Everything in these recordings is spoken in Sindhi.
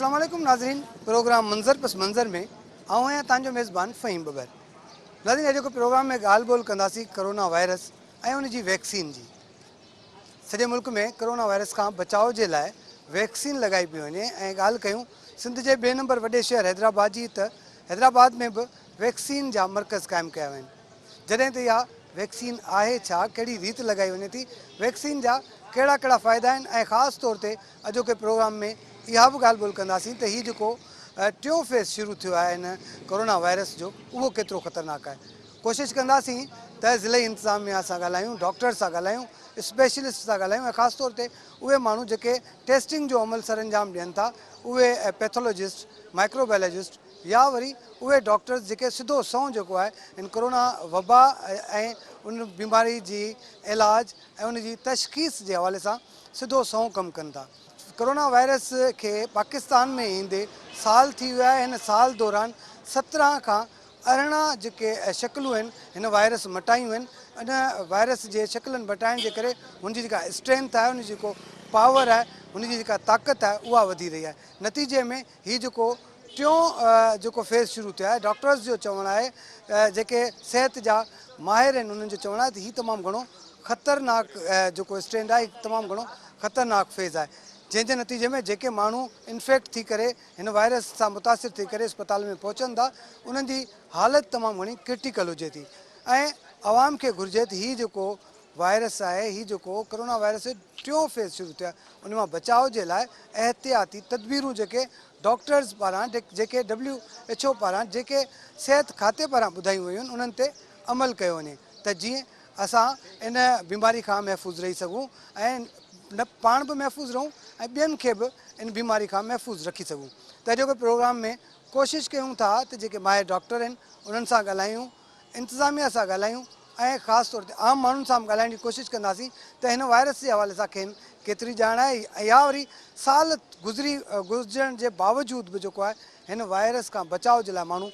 السلام عليڪم ناظرين پروگرام منظر پس منظر ۾ آئون آهيان توهان جو ميزبان فهيم ٻٻر. ناظرين اڄوڪي پروگرام ۾ ڳالهه ٻولهه ڪنداسين ڪرونا وائرس ۽ ان جي ويڪسين جي. سڄي ملڪ ۾ ڪرونا وائرس کان بچاء جي لاء ويڪسين لڳائي پئي وڃي ۽ ڳالهه ڪيون سنڌ جي ٻئي نمبر وڏي شهر حيدرآباد جي ته حيدرآباد ۾ به ويڪسين جا مرڪز قائم ڪيا ويا آهن جڏهن ته اها ويڪسين آهي ڇا، ڪهڙي ريت لڳائي وڃي ٿي، ويڪسين جا ڪهڙا ڪهڙا فائدا آهن ۽ خاص طور تي اڄوڪي پروگرام ۾ اها به ڳالهه ٻولهه ڪنداسين ته هي جيڪو ٽيون فيز شروع ٿيو آهي هن ڪرونا وائرس جو اهو ڪيترو خطرناڪ آهي. ڪوشش ڪنداسين ته ضلعي انتظاميا سان ڳالهايون، ڊاڪٽر سان ڳالهايون، اسپيشلسٽ سان ڳالهايون ۽ خاص طور تي اهي ماڻهو جيڪي ٽيسٽنگ جو عمل سرانجام ڏين ٿا اهي پيٿولوجسٽ، مائڪروبائلاجسٽ يا وري اهي ڊاڪٽرز جيڪي سڌو سنئون جيڪو آهي ان ڪرونا وبا ۽ ان بيماري جي علاج ۽ ان جي تشخيص جي حوالي سان سڌو سنئون ڪم ڪن ٿا. ڪرونا وائرس کي پاڪستان ۾ ايندي سال ٿي ويو آهي هن سال دوران 17 کان 18 جيڪي شڪلون آهن هن وائرس مٽايون آهن ان وائرس جي شڪلن مٽائڻ جي ڪري هن جي جيڪا اسٽرينٿ آهي ان جي جيڪو پاور آهي هن جي جيڪا طاقت آهي اها وڌي رهي آهي نتيجي ۾ هي جيڪو ٽيون جيڪو فيز شروع ٿيو آهي ڊاڪٽرز جو چوڻ آهي جيڪي صحت جا ماهر آهن انهن جو چوڻ آهي ته هي تمام گهڻو خطرناڪ جيڪو اسٽرينڊ آهي تمام گهڻو خطرناڪ فيز آهي جنهن جي نتيجي ۾ جيڪي ماڻهو انفيڪٽ ٿي ڪري هن وائرس سان متاثر ٿي ڪري اسپتال ۾ پهچن ٿا انهن جي حالت تمام گهڻي ڪرٽيڪل هجي ٿي ۽ عوام کي گهرجي ته هي جيڪو وائرس آهي هي جيڪو ڪرونا وائرس جو ٽيون فيز شروع ٿيو آهي ان مان بچاء جي لاء احتياطي تدبيرون جيڪي ڊاڪٽرز پاران جيڪي ڊبليو ايڇ او پاران جيڪي صحت کاتي پاران ٻڌايون ويون آهن انهن تي عمل ڪيو وڃي ته جيئن اسان ان بيماري کان محفوظ رهي سگهون ۽ نه پاڻ به محفوظ رهون ۽ ٻين کي به ان بيماري کان محفوظ رکي سگهون ته اڄوڪي پروگرام ۾ ڪوشش ڪيون ٿا ته جيڪي ماهر ڊاڪٽر آهن انهن سان ڳالهايون انتظاميا سان ڳالهايون ۽ خاص طور تي عام ماڻهن سان به ڳالهائڻ جي ڪوشش ڪنداسين ته هن وائرس جي حوالي سان کين ڪيتري ڄاڻ آهي يا وري سال گذري گذرڻ جي باوجود به جيڪو آهي هن وائرس کان بچاء جي لاء ماڻهو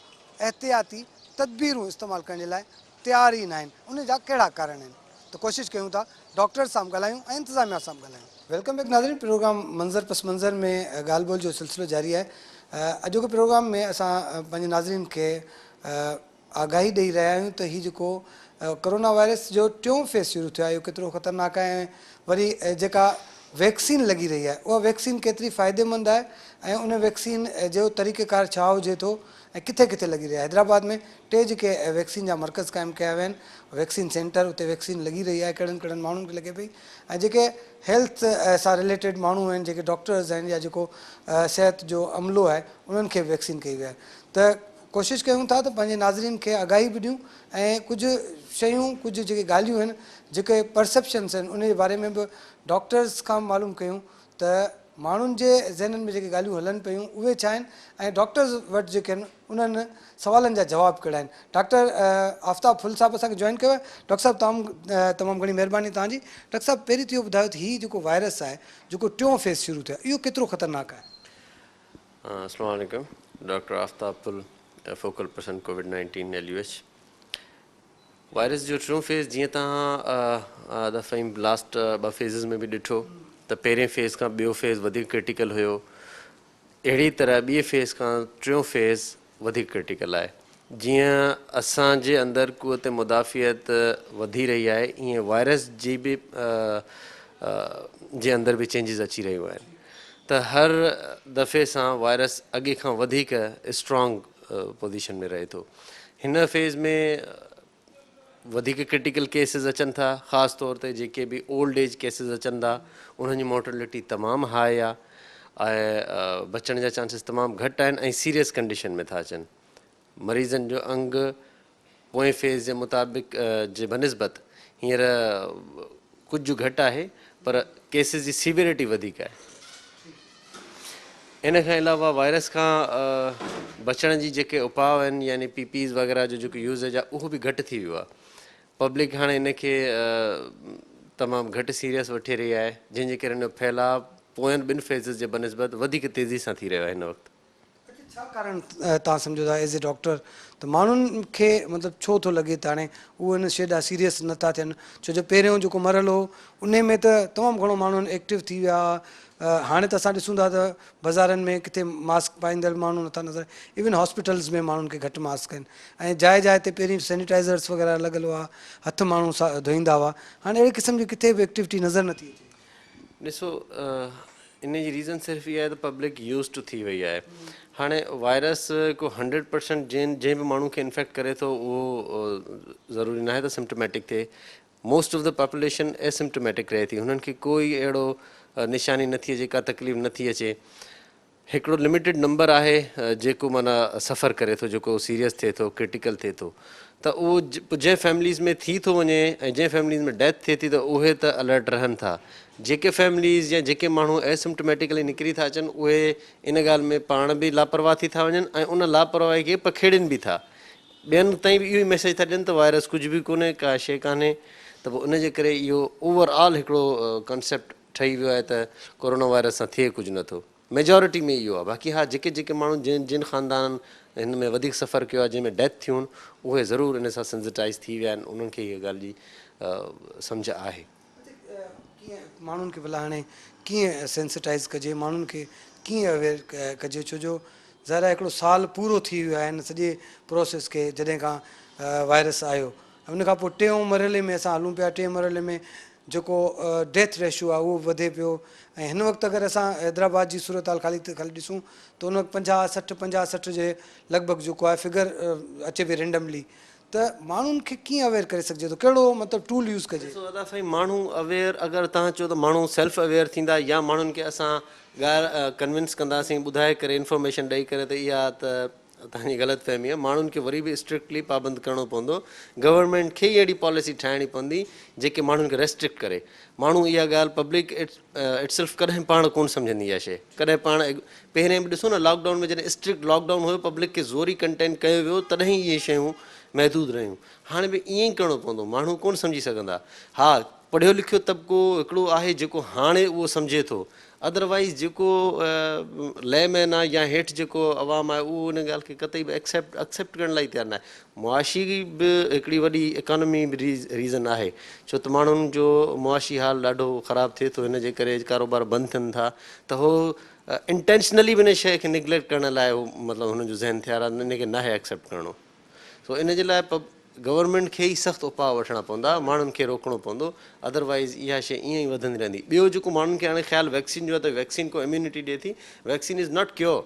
احتياطي تدبيرون استعمال ڪرڻ جي لاء تيار ئي ناهن ان جا ڪهڙا ڪارڻ آهن ته ڪوشش ڪيون ٿا ڊاڪٽرز سان به ڳالهايون ۽ انتظاميا سان به ڳالهايون. Welcome back ناظرين پروگرام منظر پس منظر ۾ ڳالهه ٻولهه جو سلسلو جاري آهي اڄوڪي پروگرام ۾ اسان پنهنجي ناظرين کي آگاهي ڏئي رهيا آهيون ته هي جيڪو ڪرونا وائرس جو ٽيون فيز شروع ٿيو آهي اهو ڪيترو خطرناڪ آهي ۽ وري جيڪا ويڪسين لڳي رهي آهي اها ويڪسين ڪيتري فائديمند آهي ۽ ان ويڪسين جو طريقه ڪار ڇا هجي ٿو ۽ ڪٿي ڪٿي لڳي رهي آهي حيدرآباد ۾ ٽي جيڪي ويڪسين جا مرڪز قائم ڪيا ويا آهن ويڪسين سينٽر اتي ويڪسين لڳي رهي آهي ڪهڙن ڪهڙن ماڻهن کي لڳي پئي ۽ جيڪي هيلٿ سان رليٽيڊ ماڻهو آهن جيڪي ڊاڪٽرز آهن يا جيڪو صحت جو عملو آهي انهن کي ويڪسين ڪئي وئي آهي ته ڪوشش ڪيون ٿا ته پنهنجي ناظرين کي آگاهي به ڏيون ۽ ڪجهه شيون ڪجهه جيڪي ڳالهيون آهن جيڪي پرسيپشنس آهن ان جي باري ۾ به ڊاڪٽرز کان معلوم ڪيون ته ماڻهن جي ذهنن ۾ جيڪي ڳالهيون هلن پيون اهي ڇا آهن ۽ ڊاڪٽرز وٽ جيڪي آهن انهن سوالن جا جواب ڪهڙا آهن ڊاڪٽر آفتاب ڦل صاحب اسان کي جوائن ڪيو آهي ڊاڪٽر صاحب تمام تمام گهڻي مهرباني توهان جي ڊاڪٽر صاحب پهرين ته اهو ٻڌايو ته هي جيڪو وائرس آهي جيڪو ٽيون فيز شروع ٿيو آهي اهو ڪيترو خطرناڪ آهي. السلام عليڪم doctor Aftab Phul focal person covid 19 L U H virus جو ٽيون فيز جيئن توهان ادا فهيم لاسٽ ٻه فيزز ۾ به ڏٺو ته پهرين فيز کان ٻيو فيز وڌيڪ ڪرٽيڪل هيو اهڙي طرح ٻئي فيز کان ٽيون فيز وڌيڪ ڪرٽيڪل آهي جيئن اسان جي اندر قوت مدافعت وڌي رهي آهي ايئن وائرس جي به جي اندر به چينجز اچي رهيون آهن ته هر دفعي سان وائرس اڳي کان وڌيڪ اسٽرانگ پوزيشن ۾ رهي ٿو هن فيز ۾ وڌيڪ ڪرٽيڪل ڪيسز اچن ٿا خاص طور تي جيڪي به اولڊ ايج ڪيسز اچن ٿا انهن جي مورٽلٽي تمام هاء آهي ۽ بچڻ جا چانسز تمام گهٽ آهن ۽ سيريس ڪنڊيشن ۾ ٿا اچن مريضن جو انگ پوئين فيز جي مطابق جي بنسبت هينئر ڪجهه گهٽ آهي پر ڪيسز جي سيويرٽي وڌيڪ آهي. ان کان علاوه وائرس کان بچڻ جي جيڪي اپاء آهن يعني پي پيز وغيره جو جيڪو يوزيج آهي اهو به گهٽ ٿي ويو آهي. پبلڪ هاڻي ان کي تمام گهٽ سيريس وٺي رهي آهي جنهن جي ڪري ان جو ڦهلاء پوين ٻن فيزز جي بنسبت وڌيڪ تيزي سان ٿي رهيو آهي هن وقت. اڇا ڇا ڪارڻ توهان سمجهو ٿا ايز اي ڊاڪٽر ته ماڻهن کي مطلب ڇو ٿو لڳي ته هاڻي اهو ان شيء ڏانهن سيريس نه ٿا ٿين ڇو جو پهريون جيڪو مرحلو هو انهي ۾ ته تمام گهڻو ماڻهن ايڪٽو ٿي ويا هئا هاڻي ته اسان ڏسون ٿا ته بازارن ۾ ڪٿي ماسڪ پائيندڙ ماڻهو نٿا نظر ايون هاسپيٽلز ۾ ماڻهن کي گهٽ ماسڪ آهن ۽ جاء جاء تي پهرين سينيٽائزرس وغيره لڳل هئا هٿ ماڻهو ڌوئيندا هئا هاڻي اهڙي قسم جي ڪٿي به ايڪٽيوٽي نظر نٿي اچي. ڏسو ان جي ريزن صرف اها آهي ته پبلڪ يوز ٽو ٿي وئي آهي هاڻي وائرس ڪو هنڊريڊ پرسنٽ جنهن جنهن به ماڻهو کي انفيڪٽ ڪري ٿو اهو ضروري ناهي ته سمپٽوميٽڪ ٿئي most of the population asymptomatic رهي ٿي هنن کي ڪوئي اهڙو نشاني نٿي اچي ڪا تڪليف نٿي اچي هڪڙو لميٽيڊ نمبر آهي جيڪو معنيٰ سفر ڪري ٿو جيڪو سيريس ٿئي ٿو ڪرٽيڪل ٿئي ٿو ته اهو جنهن فيمليز ۾ ٿي ٿو وڃي ۽ جنهن فيمليز ۾ ڊيٿ ٿئي ٿي ته اهي ته الرٽ رهن ٿا جيڪي فيمليز يا جيڪي ماڻهو ايسمپٽوميٽيڪلي نڪري ٿا اچن اهي ان ڳالهه ۾ پاڻ به لاپرواهه ٿي ٿا وڃن ۽ ان لاپرواهي کي پکيڙين به ٿا ٻين تائين به اهو ئي ميسيج ٿا ڏين ته وائرس ڪجهه به ڪونهي ڪا شيء ڪانهي ته پوء ان جي ڪري اهو اوور آل هڪڙو ڪانسيپٽ ٺهي ويو آهي ته ڪورونا وائرس سان ٿئي ڪجهه نه ٿو ميجارٽي ۾ اهو آهي باقي ها جيڪي جيڪي ماڻهو جن جن خاندانن هن ۾ وڌيڪ سفر ڪيو آهي جنهن ۾ ڊيٿ ٿيون آهن اهي ضرور ان سان سينسٽائز ٿي ويا آهن انهن کي هيء ڳالهه جي سمجهه آهي. ڪيئن ماڻهن کي ڀلا هاڻي ڪيئن سينسٽائز ڪجي ماڻهن کي ڪيئن اويئر ڪجي ڇو جو ظاهر آهي هڪڙو سال پورو ٿي ويو آهي هن سڄي پروسيس کي جڏهن کان وائرس آيو ان کان پوء ٽيون مرحلي ۾ اسان هلون پيا ٽئين مرحلي ۾ جيڪو ڊيٿ ريشو آهي اهو به وڌي پيو ۽ هن وقت اگر اسان حيدرآباد جي صورتحال خالي خالي ڏسون ته ان وقت 50 60 50 60 جي لڳ ڀڳ جيڪو آهي فگر اچي پئي رينڊملي ته ماڻهن کي ڪيئن اويئر ڪري سگهجي ٿو ڪهڙو مطلب ٽول يوز ڪجي. ڏسو ادا سائين ماڻهو اويئر اگر توهان چئو ته ماڻهو سيلف اويئر ٿيندا يا ماڻهن کي اسان ڳالهه ڪنوينس ڪنداسين ٻڌائي ڪري انفارميشن ڏئي ڪري ته اها ته توهان جي غلط فهمي آهي، ماڻهن کي وري به اسٽرڪٽلي پابند ڪرڻو پوندو، گورنمينٽ کي ئي اهڙي پاليسي ٺاهڻي پوندي جيڪي ماڻهن کي ريسٽرڪٽ ڪري، ماڻهو اها ڳالهه پبلڪ it self ڪڏهن پاڻ ڪونه سمجهندي اها شيء ڪڏهن پاڻ پهرين به ڏسو نه لاڪ ڊائون ۾ جڏهن اسٽرڪٽ لاڪ ڊائون هيو پبلڪ کي زوري ڪنٽين ڪيو ويو تڏهن اهي شيون محدود رهيون هاڻي به ائين ئي ڪرڻو پوندو ماڻهو ڪونه سمجهي سگهندا ها پڙهيو لکيو طبقو هڪڙو آهي جيڪو هاڻي اهو سمجهي ٿو ادر وائيز جيڪو لي مين آهي يا هيٺ جيڪو عوام آهي اهو ان ڳالهه کي قطعي به ايڪسيپٽ اڪسيپٽ ڪرڻ لاء تيار ناهي. معاشي به هڪڙي وڏي اڪانومي به ريزن آهي ڇو ته ماڻهن جو معاشي حال ڏاڍو خراب ٿئي ٿو ان جي ڪري ڪاروبار بند ٿين ٿا ته هو انٽينشنلي به ان شيء کي نگليڪٽ ڪرڻ لاء هو مطلب هنن جو ذهن تيار آهي ان کي ناهي ايڪسيپٽ ڪرڻو. سو ان جي لاء گورنمينٽ کي ئي سخت اپاء وٺڻا پوندا، ماڻهن کي روڪڻو پوندو، ادروائيز اها شيء ائين ئي وڌندي رهندي. ٻيو جيڪو ماڻهن کي هاڻي خيال ويڪسين جو آهي ته ويڪسين ڪو اميونٽي ڏئي ٿي، vaccine is not cure,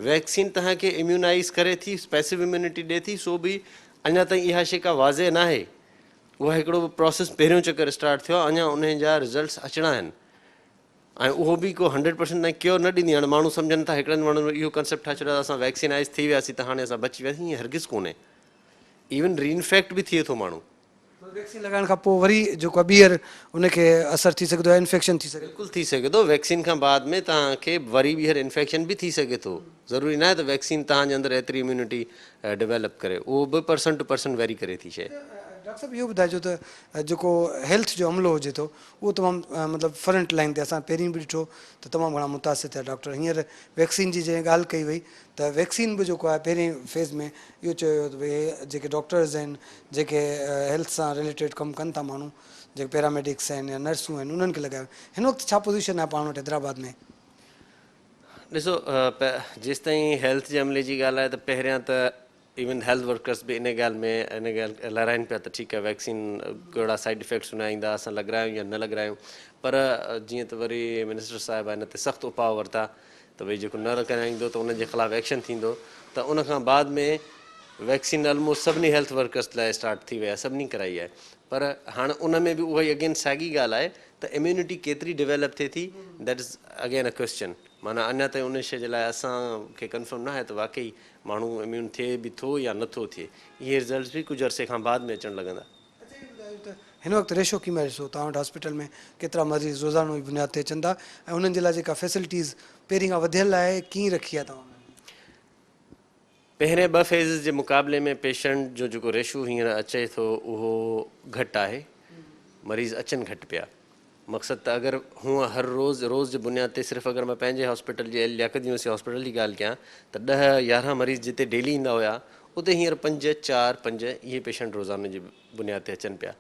vaccine توهان کي اميونائيز ڪري ٿي، پيسو اميونٽي ڏئي ٿي، سو به اڃا تائين اها شيء ڪا واضح ناهي، اها هڪڙو پروسيس پهريون چڪر اسٽارٽ ٿيو آهي، اڃا انهن جا رزلٽس اچڻا آهن. ۽ اهو به ڪو هنڊريڊ پرسنٽ تائين ڪيور نه ڏيندي هاڻي ماڻهو سمجهن ٿا هڪڙن ماڻهن اهو ڪنسيپٽ ٺاهي ڇڏيو آهي ته اسان ويڪسينائز ٿي وياسين ته هاڻي اسان بچي وياسين ائين هرگز ڪونهي ايون ري انفيڪٽ به ٿئي ٿو ماڻهو. ويڪسين لڳائڻ کان پوء وري جيڪو آهي ٻيهر ان کي اثر ٿي سگهي ٿو يا انفيڪشن ٿي سگهي ٿو. بلڪل ٿي سگهي ٿو ويڪسين کان بعد ۾ توهان کي وري ٻيهر انفيڪشن به ٿي سگهي ٿو ضروري ناهي ته ويڪسين توهان جي اندر ايتري اميونٽي ڊيولپ ڪري اهو به پرسن ٽو پرسن ويري ڪري ٿي شيء. ڊاڪٽر صاحب اهو ٻڌائجو ته جيڪو هيلٿ جو عملو هجي ٿو اهو تمام مطلب فرنٽ لائين تي اسان پهرين به ڏٺو ته تمام گهڻا متاثر ٿيا ڊاڪٽر هينئر ويڪسين جي جڏهن ڳالهه ڪئي وئي ته ويڪسين به جيڪو آهي پهرين فيز ۾ اهو چيو ويو ته ڀئي هي جيڪي ڊاڪٽرز آهن جيڪي هيلٿ سان رليٽيڊ ڪم ڪن ٿا ماڻهو جيڪي پيراميڊڪس آهن يا نرسون آهن انهن کي لڳايو هن وقت ڇا پوزيشن آهي پاڻ وٽ حيدرآباد ۾؟ ڏسو جيستائين هيلٿ جي عملي جي ڳالهه آهي ته پهريان ته ايون هيلٿ ورڪرز به ان ڳالهه ۾ ان ڳالهه لهرائين پيا ته ٺيڪ آهي ويڪسين ڪهڙا سائيڊ افيڪٽس ان جا ايندا اسان لڳرايون يا نه لڳرايون پر جيئن ته وري منسٽر صاحب ان تي سخت اپاء ورتا ته ڀئي جيڪو نه ڪرائيندو ته ان جي خلاف ايڪشن ٿيندو ته ان کان بعد ۾ ويڪسين الموسٽ سڀني هيلٿ ورڪرز لاء اسٽارٽ ٿي وئي آهي سڀني ڪرائي آهي پر هاڻ ان ۾ به اها ئي اگين ساڳي ڳالهه آهي ته اميونٽي ڪيتري ڊيولپ ٿئي ٿي that is again a question معنيٰ اڃا تائين ان شيء جي لاء اسان کي ڪنفرم نه آهي ته واقعي ماڻهو اميون ٿئي به ٿو يا نه ٿو ٿئي. اهي رزلٽس به ڪجهه عرصي کان بعد ۾ اچڻ لڳندا. اچا اهو ٻڌايو ته هن وقت ريشو ڪيئن پيا ڏسو توهان وٽ هاسپيٽل ۾ ڪيترا مريض روزانو جي بنياد تي اچن ٿا ۽ انهن جي لاء جيڪا فيسلٽيز پهرين کان وڌيل آهي ڪيئن رکي آهي توهان انهن جي. پهرين ٻه فيزز جي مقابلي ۾ پيشنٽ جو جيڪو ريشو هينئر اچي ٿو اهو گهٽ آهي مريض اچن گهٽ پيا. مقصد ته اگر هونء هر روز روز جي بنياد تي صرف اگر مان پنهنجي هاسپيٽل جي لياقت يونيورسٽي هاسپيٽل جي ڳالهه ڪيان ته ڏهه يارهن مريض جتي ڊيلي ايندا هيا اتي هينئر پنج چار پنج اهي پيشنٽ روزاني جي بنياد تي اچن پيا.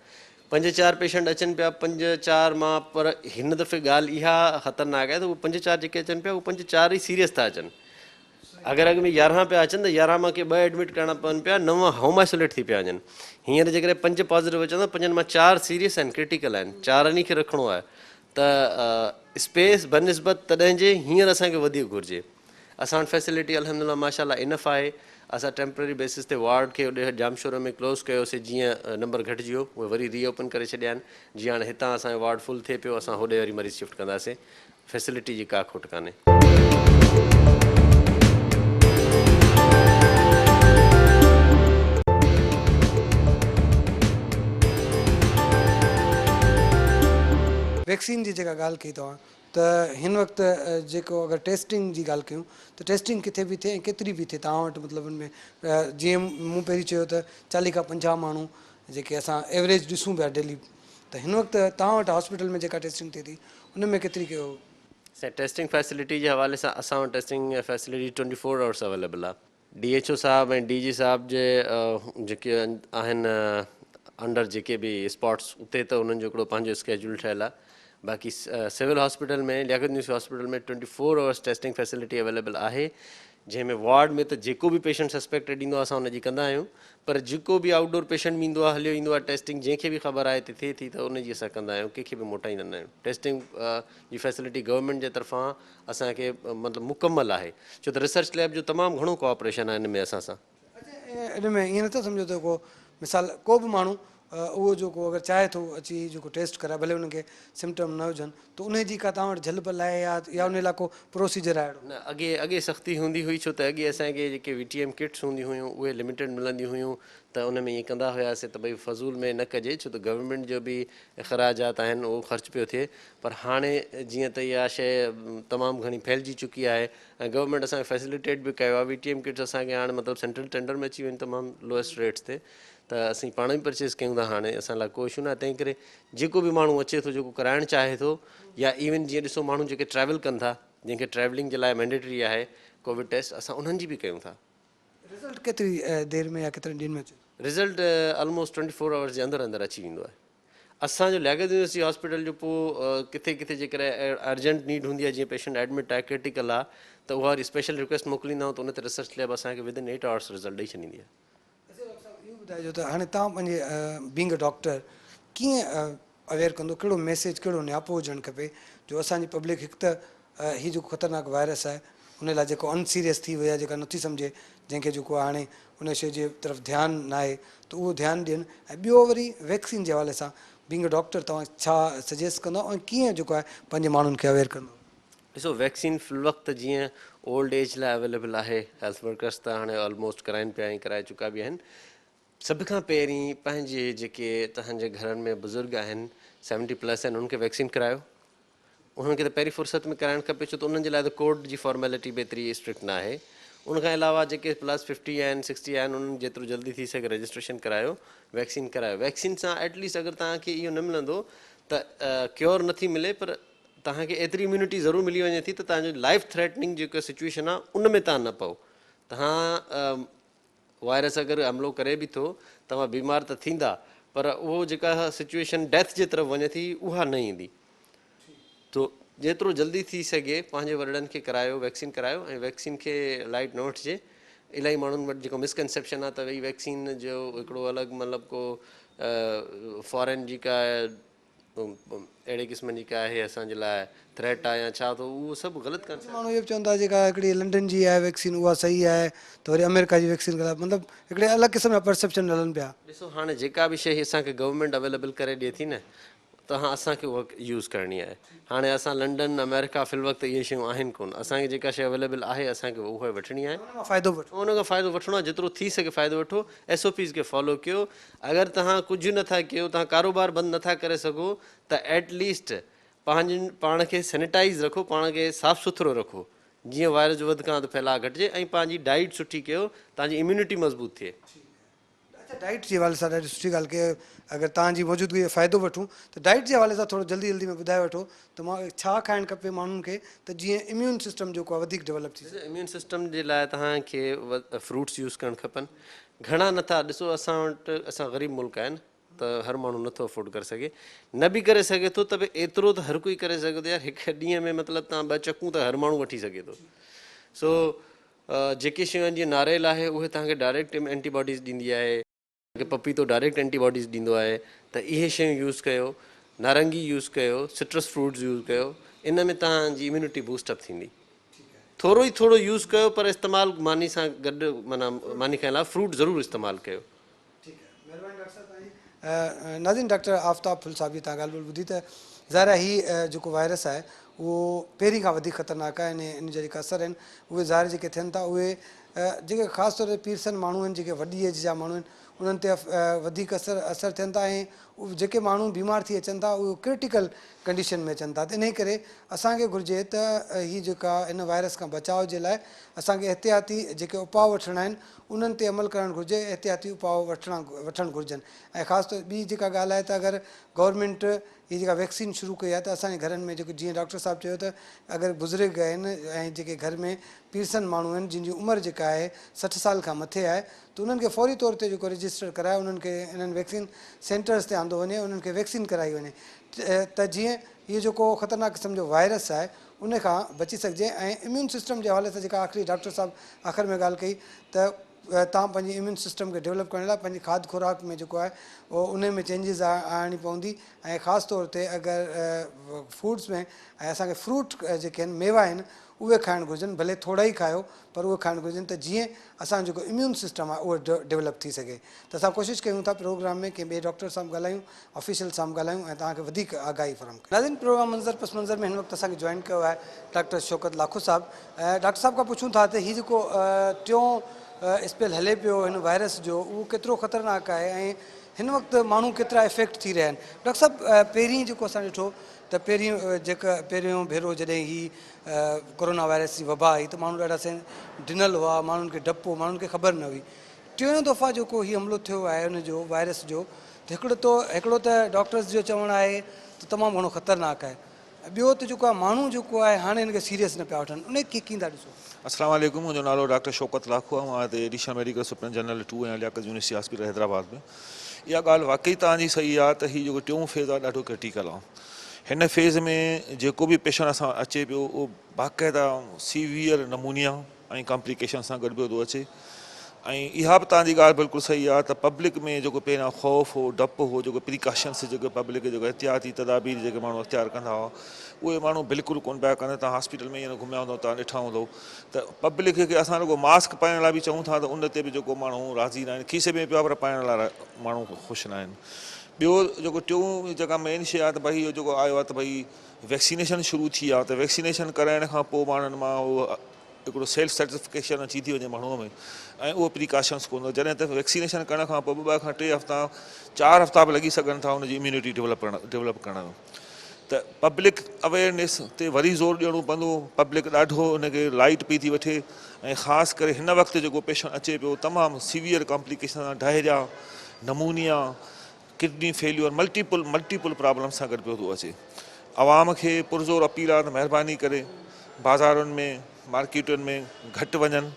پنج چار پيشنٽ اچن پيا پنج چار مان پر هن دفعي ڳالهه اها خطرناڪ آهي ته اهي پنج چار جيڪي اچن پيا اهي پنج چار ئي سيريس ٿا اچن. اگر اڳ ۾ يارهن پيا اچن ته يارهن مان ڪي ٻه ايڊمٽ ڪرڻا پون پيا نو هوم آئسوليٽ ٿي پيا وڃن. هينئر جيڪڏهن پنج پازيٽو اچن ته پنجن مان چار سيريس آهن ڪرٽيڪل آهن چارن ئي کي رکڻو آهي ته اسپيس بنسبت تڏهن جي هينئر اسان کي وڌيڪ گهرجي. اسان وٽ فيسلٽي الحمدلله ماشاء الله انف آهي اسان ٽيمپرري بيسس تي وارڊ کي هوڏي ڄامشورو ۾ ڪلوز ڪيوسي جيئن نمبر گهٽجي ويو اهي وري ري اوپن ڪري ڇڏيا آهن جيئن هاڻي هتان اسان جو وارڊ فل ٿئي پيو اسان هوڏي وري مريض شفٽ ڪنداسين فيسلٽي جي ڪا کوٽ ڪانهي. ويڪسين جي جيڪا ڳالهه ڪئي توهان ته هن وقت جيڪو اگر ٽيسٽنگ جي ڳالهه ڪيون ته ٽيسٽنگ ڪٿي به ٿئي ۽ ڪيتري به ٿئي توهان وٽ مطلب ان ۾ جيئن مون پهرين چيو ته چاليهه کان پنجاهه ماڻهو جيڪي اسان ايوريج ڏسون پيا ڊيلي ته هن وقت توهان وٽ هاسپيٽل ۾ جيڪا ٽيسٽنگ ٿئي ٿي ان ۾ ڪيتري ڪيو. سائين ٽيسٽنگ فيسلٽي جي حوالي سان اسان وٽ testing facility twenty four hours available آهي. ڊي ايڇ او صاحب ۽ ڊي جي صاحب جي جيڪي آهن انڊر جيڪي به اسپاٽس اتي ته انهن جو هڪڙو پنهنجو اسڪيجول ٺهيل آهي باقي civil hospital ۾ Liaquat university hospital ۾ twenty four hours testing facility available آهي جنهن ۾ وارڊ ۾ ته جيڪو به پيشنٽ سسپيڪٽيڊ ايندو آهي اسان ان جي ڪندا آهيون پر جيڪو به آئوٽ ڊور پيشنٽ به ايندو آهي هليو ايندو آهي ٽيسٽنگ جنهن کي به خبر آهي ته ٿئي ٿي ته ان جي اسان ڪندا آهيون ڪنهن کي به موٽائيندا نه آهيون ٽيسٽنگ جي فيسلٽي گورنمينٽ جي طرفان اسان کي مطلب مڪمل آهي ڇو ته ريسرچ ليب جو تمام گهڻو ڪوآپريشن آهي ان ۾ اسان سان. اچا ان ۾ ائين نٿا سمجهو ته ڪو مثال ڪو به ماڻهو اهو جو ڪو اگر چاهي ٿو اچي جيڪو ٽيسٽ ڪرائي ڀلي ان کي سمپٽم نه هجن ته انهي جي ڪا توهان وٽ جهل پل آهي يا يا انهي لاء ڪو پروسيجر آهي اهڙو؟ نه اڳي اڳي سختي هوندي هئي ڇو ته اڳي اسان کي جيڪي وي ٽي ايم ڪٽس هونديون هيون اهي لميٽيڊ ملنديون هيون ته ان ۾ ائين ڪندا هياسي ته ڀئي فضول ۾ نه ڪجي ڇو ته گورنمينٽ جو به اخراجات آهن اهو خرچ پيو ٿئي پر هاڻي جيئن ته اها شيء تمام گهڻي ڦهلجي چڪي آهي ۽ گورنمينٽ اسان کي فيسليٽيٽ به ڪيو آهي وي ٽي ايم ڪٽس اسان کي هاڻي مطلب سينٽرل ٽينڊر ۾ اچي ويون آهن تمام لوئسٽ ريٽس تي ته اسين پاڻ به پرچيز ڪيون ٿا هاڻي اسان لاء ڪو اشو نه آهي تنهن ڪري جيڪو به ماڻهو اچي ٿو جيڪو ڪرائڻ چاهي ٿو يا ايون جيئن ڏسو ماڻهو جيڪي ٽريول ڪن ٿا جن کي ٽريولنگ جي لاء مينڊيٽري آهي ڪووڊ ٽيسٽ اسان انهن جي به ڪيون ٿا. رزلٽ ڪيتري دير ۾ يا ڪيترن ڏينهن ۾ اچي ٿو؟ Result almost twenty four hours جي اندر اندر اچي ويندو آهي. اسان جو لياقت يونيورسٽي هاسپيٽل جو پوء ڪٿي ڪٿي جيڪڏهن ارجنٽ نيڊ هوندي آهي جيئن پيشنٽ ايڊمٽ آهي ڪرٽيڪل آهي ته اها وري اسپيشل رڪويسٽ موڪليندا آهيون ته ان تي ريسرچ ليب اسان کي within eight hours result ڏئي ڇڏيندي آهي. اچا ڊاڪٽر صاحب اهو ٻڌائجو ته هاڻي توهان پنهنجي بينگ ا ڊاڪٽر ڪيئن اويئر ڪندو ڪهڙو ميسيج ڪهڙو نياپو هجڻ کپي جو اسان جي پبلڪ هڪ ته هي جيڪو خطرناڪ وائرس آهي ان لاء جيڪو ان سيريس ٿي وئي آهي جيڪا نٿي سمجهي جنهن کي جيڪو آهي هاڻي ان شيء جي طرف ڌيان ناهي ته اهو ڌيان ڏين ۽ ٻيو وري ويڪسين جي حوالي سان بينگ ا ڊاڪٽر توهان ڇا سجيسٽ ڪندو ۽ ڪيئن جيڪو آهي پنهنجي ماڻهن کي اويئر ڪندو. ڏسو ويڪسين في الوقت جيئن اولڊ ايج لاء اويليبل آهي هيلٿ ورڪرس ته هاڻي آلموسٽ ڪرائين پيا ۽ ڪرائي چڪا به آهن سڀ کان پهرين پنهنجي جيڪي توهان جي گهرن ۾ بزرگ آهن سيونٽي پلس آهن انهن کي ويڪسين ڪرايو انهن کي ته پهرين فرصت ۾ ڪرائڻ کپي ڇو ته انهن جي لاء ته ڪورٽ جي فارميلٽي به ايتري اسٽرڪٽ نه آهي ان کان علاوه جيڪي پلس ففٽي آهن سڪسٽي آهن انهن جيترو جلدي ٿي سگهي رجسٽريشن ڪرايو ويڪسين ڪرايو ويڪسين سان ايٽليسٽ اگر توهان کي اهو نه ملندو ته ڪيور نٿي ملي پر توهان کي ايتري اميونٽي ضرور ملي وڃي ٿي ته توهان جو لائف ٿريٽننگ جيڪا سچويشن آهي ان ۾ توهان نه پئو توهان وائرس اگر حملو ڪري به ٿو توهان بيمار ته ٿيندا پر اهو جيڪا سچويشن ڊيٿ جي طرف وڃي ٿي اها نه ايندي تو جيترو جلدي ٿي سگهي پنهنجي وڏڙن کي ڪرايو ويڪسين ڪرايو ۽ ويڪسين کي لائٽ نه وٺجي الاهي ماڻهن وٽ جيڪو مسڪنسيپشن آهي ته وئي ويڪسين جو هڪڙو الڳ مطلب ڪو فارن جي ڪا اهڙي قسم جي ڪا آهي اسان جي لاء ٿريٽ آهي يا ڇا ته اهو سڀ غلط ڪنسيپٽ. ماڻهو اهو به چون ٿا جيڪا هڪڙي لنڊن جي آهي ويڪسين اها صحيح آهي ته وري آمريڪا جي ويڪسين غلط مطلب هڪڙي الڳ قسم جا پرسيپشن هلن پيا. ڏسو هاڻي جيڪا به شيء اسان کي گورنمينٽ اويليبل ڪري ڏئي ٿي نه ته اسان کي اها يوز ڪرڻي آهي هاڻي اسان لنڊن آمريڪا في الوقت اهي شيون آهن ڪونه اسان کي جيڪا شيء اويليبل آهي اسان کي اها وٺڻي آهي ان مان فائدو وٺو. ان کان فائدو وٺڻو آهي جيترو ٿي سگهي فائدو وٺو ايس او پيز کي فالو ڪيو اگر توهان ڪجهه نه ٿا ڪيو توهان ڪاروبار بند نه ٿا ڪري سگهو ته ايٽ ليسٽ پنهنجن پاڻ کي سينيٽائيز رکو پاڻ کي صاف سٿرو رکو جيئن وائرس جو وڌ کان وڌ ڦهلاء گهٽجي ۽ پنهنجي ڊائيٽ سٺي ڪيو تان جي اميونٽي مضبوط ٿئي. اڇا اڇا ڊائيٽ جي حوالي سان ڏاڍي سٺي ڳالهه ڪئي اگر توهان جي موجودگي جو فائدو وٺون ته ڊائيٽ جي حوالي سان ٿورو جلدي جلدي ۾ ٻڌائي وٺو ته مان ڇا کائڻ کپي ماڻهن کي ته جيئن اميون سسٽم جيڪو آهي وڌيڪ ڊولپ ٿي سگهي. اميون سسٽم جي لاء توهان کي فروٽس يوز ڪرڻ کپن گهڻا نٿا ڏسو اسان وٽ اسان غريب ملڪ آهن ته هر ماڻهو نٿو افورڊ ڪري سگهي نه به ڪري سگهي ٿو ته به ايترو ته هر ڪوئي ڪري سگهي ٿو يار هڪ ڏينهن ۾ مطلب توهان ٻه چڪون ته هر ماڻهو وٺي سگهي ٿو سو جيڪي شيون آهن جيئن ناريل آهي اهي توهان کي ڊائريڪٽ اينٽي باڊيز ڏيندي آهي توهان کي پپيتو ڊائريڪٽ اينٽي باڊيز ڏيندو آهي ته اهي شيون يوز ڪيو نارنگي يوز ڪيو سٽرس فروٽس يوز ڪيو ان ۾ توهان جي اميونٽي بوسٽ اپ ٿيندي ٿورو ئي ٿورو يوز ڪيو پر استعمال ماني سان گڏ معنيٰ ماني کان علاوه فروٽ ضرور استعمال ڪيو. ٺيڪ آهي مهرباني ڊاڪٽر صاحب توهان جي. ناظرين ڊاڪٽر آفتاب ڦل صاحب جي توهان ڳالهه ٻولهه ٻڌي ته ظاهر آهي هي جيڪو وائرس آهي اهو پهرين کان وڌيڪ خطرناڪ آهي ۽ ان جا جيڪا اثر آهن اهي ظاهر جيڪي ٿين ٿا اهي جيڪي خاص طور تي پيرسن ماڻهو آهن جيڪي وڏي ايج جا ماڻهو آهن انهن تي وڌيڪ اثر اثر ٿين ٿا ۽ جيڪي ماڻهو بيمار ٿي اچن ٿا اهي ڪرٽيڪل ڪنڊيشن ۾ اچن ٿا ته انهي ڪري اسان کي گهرجي ته هي جيڪا ان وائرس کان بچاء جي لاء اسان کي احتياطي جيڪي اپاء وٺڻا آهن انهن تي عمل ڪرڻ گهرجي احتياطي اپاء وٺڻا وٺڻ گهرجن ۽ خاص طور ٻي جيڪا ڳالهه آهي ته اگر گورنمينٽ هي جيڪا ويڪسين شروع ڪئي آهي ته اسان جي گهرن ۾ جيڪو جيئن ڊاڪٽر صاحب چيو ته اگر بزرگ آهن ۽ جيڪي گهر ۾ پيرسن ماڻهو آهن جن جي عمر جيڪا آهي 60 سال کان مٿي آهي ته انهن کي فوري طور تي جيڪو رجسٽر ڪرائي انهن کي انهن ويڪسين سينٽرز تي آندو وڃي انهن کي ويڪسين ڪرائي وڃي ته جيئن هي جيڪو خطرناڪ قسم جو وائرس آهي ان کان بچي سگهجي ۽ اميون سسٽم جي حوالي سان جيڪا آخري ڊاڪٽر صاحب آخر ۾ ڳالهه ڪئي ته توهان پنهنجي اميون سسٽم کي ڊولپ ڪرڻ لاء پنهنجي کاڌ خوراڪ ۾ جيڪو آهي اهو انهي ۾ چينجز آڻڻي پوندي ۽ خاص طور تي اگر فوڊس ۾ ۽ اسان کي فروٽ جيڪي آهن ميوا آهن اهي کائڻ گهرجن ڀلي ٿورا ئي کايو پر اهي کائڻ گهرجن ته جيئن اسان جو جيڪو اميون سسٽم آهي اهو ڊولپ ٿي سگهي ته اسان ڪوشش ڪيون ٿا پروگرام ۾ ڪنهن ٻئي ڊاڪٽر سان به ڳالهايون آفيشل سان به ڳالهايون ۽ توهان کي وڌيڪ آگاهي فراهم ڪيون. ناظرين پروگرام منظر پس منظر ۾ هن وقت اسان کي جوائن ڪيو آهي ڊاڪٽر شوڪت لاکو صاحب ڊاڪٽر صاحب کان پڇون ٿا ته هي جيڪو ٽيون اسپيل هلي پيو هن وائرس جو اهو ڪيترو خطرناڪ آهي ۽ هن وقت ماڻهو ڪيترا افيڪٽ ٿي رهيا آهن ڊاڪٽر صاحب پهرين جيڪو اسان ڏٺو ته پهرين جيڪا پهريون ڀيرو جڏهن هي ڪورونا وائرس جي وبا آئي ته ماڻهو ڏاڍا سين ڊنل هئا ماڻهن کي ڊپ هو ماڻهن کي خبر نه هئي ٽيون دفعا جيڪو هي حملو ٿيو آهي ان جو وائرس جو ته هڪڙو ته هڪڙو ته ڊاڪٽرز جو چوڻ آهي ته تمام گهڻو خطرناڪ آهي ۽ ٻيو ته جيڪو آهي ماڻهو جيڪو آهي هاڻي هن کي سيريس نه پيا وٺن ان کي ڪيئن ٿا ڏسو؟ السلام عليڪم منهنجو نالو ڊاڪٽر شوڪت لاکو آهي مان هتي additional medical superintendent ۽ Liaquat university hospital Hyderabad ۾ اها ڳالهه واقعي توهان جي صحيح آهي ته هي جيڪو ٽيون فيز آهي ڏاڍو ڪرٽيڪل آهي هن فيز ۾ جيڪو به پيشنٽ اسان وٽ اچي پيو اهو باقاعده سيويئر نمونيا ۽ ڪامپليڪيشن سان گڏ پيو ٿو اچي ۽ اها به توهان جي ڳالهه بلڪل صحيح آهي ته پبلڪ ۾ جيڪو پهريان خوف هو ڊپ هو جيڪو پريڪاشنس جيڪي پبلڪ جيڪو احتياطي تدابير جيڪي ماڻهو اختيار ڪندا هئا اهي ماڻهو بلڪل ڪونه پيا ڪن توهان هاسپيٽل ۾ هينئر گهميا هوندو توهان ڏٺا هوندو ته پبلڪ کي اسان رڳو ماسڪ پائڻ لاء به چئون ٿا ته ان تي به جيڪو ماڻهو راضي ناهن کيسي ۾ پيو آهي پر پائڻ لاء ماڻهو خوش ناهن ٻيو جيڪو ٽيون جيڪا مين شيء آهي ته ڀئي اهو جيڪو آيو آهي ته ڀئي ويڪسينيشن شروع ٿي آهي ته ويڪسينيشن ڪرائڻ کان پوء ماڻهن مان اهو هڪڙو سيلف سيٽسفڪيشن اچي ٿي وڃي ماڻهوء ۾ ۽ اهو پريڪاشنس ڪونه جڏهن ته ويڪسينيشن ڪرڻ کان پوء ٻه کان ٽي هفتا چار هفتا به لڳي سگهن ٿا ان جي اميونٽي ڊولپ ڪرڻ ڊولپ ڪرڻ ۾ ته پبلڪ اويئرنيس تي وري زور ڏيڻو پوندو پبلڪ ڏاڍو ان کي لائيٽ پئي ٿي وٺي ۽ خاص ڪري هن وقت جيڪو پيشنٽ اچي پيو تمام سيويئر ڪامپليڪيشن سان diarrhoea pneumonia kidney failure multiple multiple problem سان گڏ پيو ٿو اچي عوام کي پرزور اپيل آهي ته مهرباني ڪري بازارن ۾ مارڪيٽن ۾ گهٽ وڃن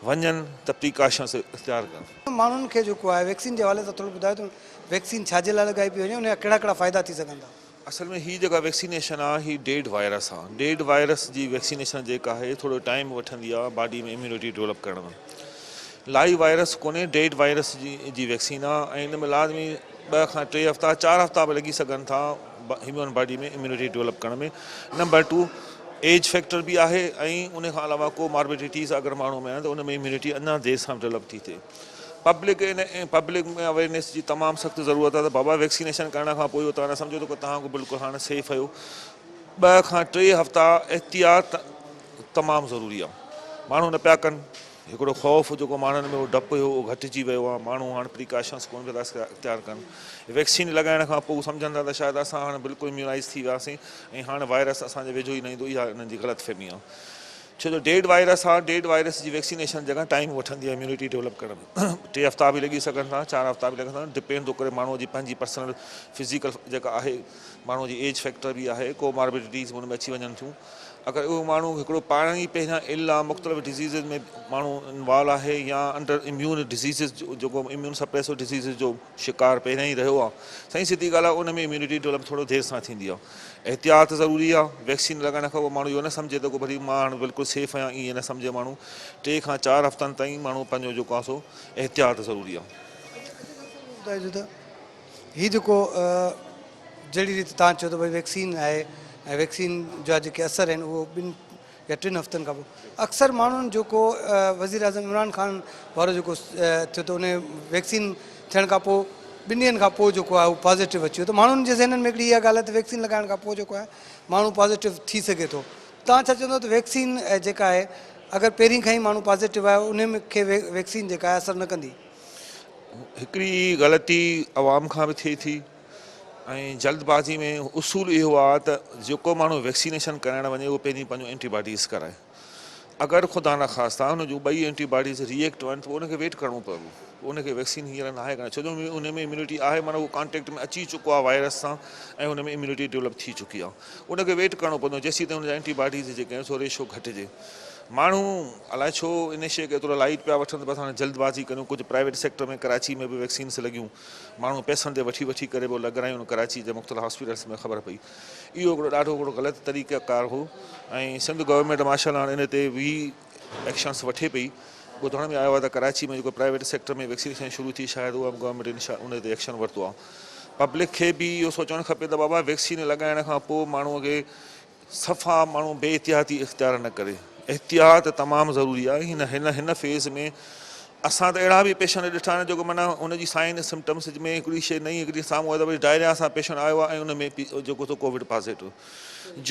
وڃن ته پريڪاشنس اختيار ڪن. ماڻهن کي جيڪو آهي ويڪسين جي حوالي سان ٿورو ٻڌايو ته ويڪسين ڇا جي لاء لڳائي پئي وڃي ان جا ڪهڙا ڪهڙا فائدا ٿي سگهن ٿا. اصل ۾ هي جيڪا ويڪسينيشن آهي هي ڊيڊ وائرس آهي ڊيڊ وائرس جي ويڪسينيشن جيڪا آهي ٿورو ٽائيم وٺندي آهي باڊي ۾ اميونٽي ڊولپ ڪرڻ ۾ لائيو وائرس ڪونهي ڊيڊ وائرس جي جي ويڪسين آهي ۽ ان ۾ لازمي ٻه کان ٽي هفتا چار هفتا به لڳي سگهن ٿا هيومن باڊي ۾ اميونٽي ڊولپ ڪرڻ ۾ نمبر ٽو ايج فيڪٽر به آهي ۽ ان کان علاوه ڪو ماربيڊٽيز اگر ماڻهو ۾ آهن ته ان ۾ اميونٽي اڃا دير سان ڊولپ ٿي ٿئي پبلڪ ان پبلڪ ۾ اويئرنيس جي تمام سخت ضرورت آهي ته بابا ويڪسينيشن ڪرڻ کان پوء اهو توهان نه سمجهو ته توهان بلڪل هاڻ سيف آهيو ٻه کان ٽي هفتا احتياط تمام ضروري آهي ماڻهو نه پيا ڪن هڪڙو خوف جيڪو ماڻهن ۾ هو ڊپ هيو اهو گهٽجي ويو آهي ماڻهو هاڻ پريڪاشنس ڪونه پيا ٿا اختيار ڪن ويڪسين لڳائڻ کان پوء سمجهن ٿا ته شايد اسان هاڻ بلڪل اميونائز ٿي وياسين ۽ هاڻ وائرس اسان جي ويجهو ئي نه ايندو اها انهن جي غلط فهمي آهي. ڇو جو ڊيڊ وائرس آ، ڊيڊ وائرس جي ويڪسينيشن جيڪا ٽائيم وٺندي آ اميونٽي ڊولپ ڪرڻ ۾ ٽي هفتا به لڳي سگهن ٿا چار هفتا به لڳن ٿا ڊپينڊ ٿو ڪري ماڻهو جي پنهنجي پرسنل فزيڪل جيڪا آهي ماڻهو جي ايج فيڪٽر به آهي ڪو ماربڊٽيز ان ۾ اچي وڃن ٿيون اگر اهو ماڻهو هڪڙو پاڻ ئي پهريان ال آ مختلف ڊزيزز ۾ ماڻهو انوالو آهي يا انڊر اميون ڊزيزز جيڪو اميون سپريسو ڊزيزز جو شڪار پهريان ئي رهيو آ سائين سڌي ڳالهه آ ان ۾ اميونٽي ڊولپ ٿورو دير سان ٿيندي آ احتياط ضروري آ، ويڪسين لڳائڻ کان پوء ماڻهو اهو نه سمجهي ته ڪو ڀلي مان هاڻ بلڪل سيف آهيان ائين نه سمجهي ماڻهو ٽي کان چار هفتن تائين ماڻهو پنهنجو جيڪو آ سو احتياط ضروري آ. ٻڌائجو ته هي جيڪو جهڙي ريت توهان چيو ته ڀئي ويڪسين آهي ۽ ويڪسين جا جيڪي اثر آهن اهو ٻن يا ٽن هفتن کان پوء اڪثر ماڻهن جيڪو وزيراعظم عمران خان وارو جيڪو ٿيو ته ان ويڪسين ٿيڻ کان پوء ٻن ڏينهن کان پوء جيڪو آهي اهو پازيٽو اچي ويو ته ماڻهن جي ذهنن ۾ هڪڙي اها ڳالهه آهي ته ويڪسين لڳائڻ کان پوء جيڪو آهي ماڻهو پازيٽو ٿي سگهي ٿو توهان ڇا چوندو ته ويڪسين جيڪا آهي اگر پهرين کان ئي ماڻهو پازيٽو آهي ان کي ويڪسين جيڪا آهي اثر نه ڪندي. هڪڙي غلطي عوام کان به ٿئي ٿي ۽ جلد بازي ۾ اصول اهو آهي ته جيڪو ماڻهو ويڪسينيشن ڪرائڻ وڃي اهو پهرين پنهنجو اينٽي باڊيز ڪرائي اگر خدا نخواسته ان جون ٻئي اينٽي باڊيز ري ايڪٽ آهن ته پوء ان کي ويٽ ڪرڻو پوندو پوء ان کي ويڪسين هينئر ناهي ڪرائڻي ڇو جو ان ۾ اميونٽي آهي معنيٰ اهو ڪانٽيڪٽ ۾ اچي چڪو آهي وائرس سان ۽ ان ۾ اميونٽي ڊولپ ٿي چڪي آهي ان کي ويٽ ڪرڻو پوندو جيسين تائين ان جا اينٽي باڊيز جيڪي آهن سو ريشو گهٽجي ماڻهو الائي ڇو ان شيء کي ايترو لائيٽ پيا وٺن ته بس هاڻي جلد بازي ڪريون ڪجهه پرائيويٽ سيڪٽر ۾ ڪراچي ۾ به ويڪسينس لڳيون ماڻهو پئسن تي وٺي وٺي ڪري پوء لڳرايون ڪراچي جي مختلف هاسپيٽلس ۾ خبر پئي اهو هڪڙو ڏاڍو هڪڙو غلط طريقه ڪار هو ۽ سنڌ گورنمينٽ ماشاء الله هاڻي ان تي به ايڪشنس وٺي پئي ٻڌڻ ۾ آيو آهي ته ڪراچي ۾ جيڪو پرائيويٽ سيڪٽر ۾ ويڪسينيشن شروع ٿي شايد اها به گورنمينٽ ان تي ايڪشن ورتو آهي پبلڪ کي به اهو سوچڻ کپي ته بابا ويڪسين لڳائڻ کان پوء ماڻهو کي صفا ماڻهو بي احتياطي اختيار نه ڪري. احتياط تمام ضروري آهي. هن هن هن فيز ۾ اسان ته اهڙا به پيشنٽ ڏٺا آهن جيڪو معنيٰ ان جي سائن سمپٽمس ۾ هڪڙي شيء نئين هڪڙي سامهون آئي ته وري ڊائريا سان پيشنٽ آيو آهي ۽ ان ۾ جيڪو سو ڪووڊ پازيٽو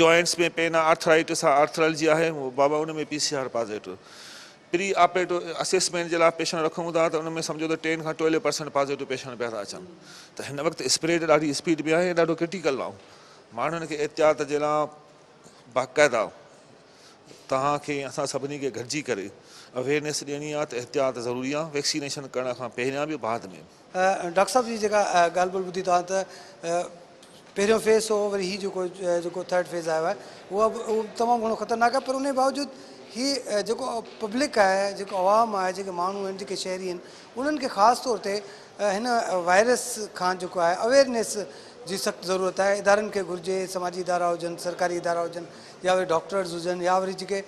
جوائنٽس ۾ پين آهي آرٿرائٽس آهي آرٿرالجي آهي بابا ان ۾ P C R positive pre operative assessment جي لاء پيشنٽ رکون ٿا ته ان ۾ سمجهو ته ٽين کان ٽوئلو پرسنٽ پازيٽو پيشنٽ پيا ٿا اچن ته هن وقت اسپريڊ ڏاڍي اسپيڊ ۾ آهي ڏاڍو ڪرٽيڪل آهي ماڻهن کي احتياط جي لاء باقاعده توهان کي ۽ اسان سڀني کي گڏجي ڪري اويئرنيس ڏيڻي آهي ته احتياط ضروري آهي ويڪسينيشن ڪرڻ کان پهريان به بعد ۾ به. ڊاڪٽر صاحب جي جيڪا ڳالهه ٻولهه ٻڌي توهان ته پهريون فيز هو وري هي جيڪو جيڪو ٿرڊ فيز آيو آهي اهو به اهو تمام گهڻو خطرناڪ آهي پر ان جي باوجود هي جيڪو پبلڪ آهي جيڪو عوام آهي جيڪي ماڻهو آهن جيڪي شهري آهن انهن کي خاص طور تي هن وائرس کان جيڪو آهي اويئرنيس جي سخت ضرورت آهي ادارن کي گهرجي سماجي ادارا هجن سرڪاري ادارا هجن يا وري ڊاڪٽرز هجن يا وري جيڪي